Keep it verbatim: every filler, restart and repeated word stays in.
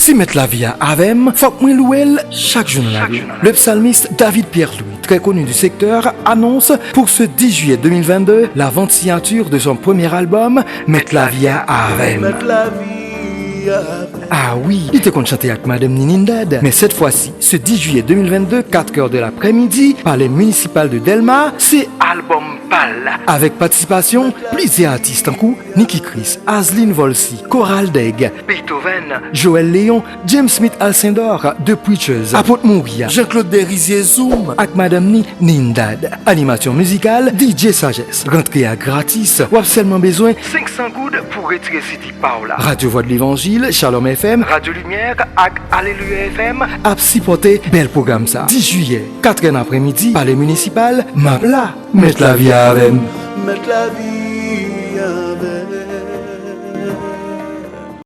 Si Mèt Lavi a avè m, fòk mwen louwe l chak jou nan lavi m. Le psalmiste David Pierre-Louis, très connu du secteur, annonce pour ce dix juillet deux mille vingt-deux la vente signature de son premier album, Mèt Lavi a avè m. Ah wi, li te konn chante ak madanm ni Nindad, men cette fois-ci, ce dix juillet deux mille vingt-deux, quatre heures de l'après-midi, palais municipal de Dèlma, se albòm pa l la, avèk patisipasyon plizyè atis tankou Nicky Chris, Azlin Volcy, Coral Deg, Beethoven, Joël Léon, James Smith Alcindor, The Preachers, Apot Mouri a, Jean-Claude Derizier Zoom, ak madanm ni Nindad. Animasyon mizikal, D J Sagesse. Rantre a gratis, w ap sèlman bezwen senk san goud pou retire C D pa w la. Radio Voix de l'Évangile, Shalom F M, Radio Lumière ak Alléluia F M ap sipòte bèl pwogram sa. Dis jiyè, katrè nan aprèmidi, Palè Minisipal, m ap la. Mèt Lavi a avè m. Mèt Lavi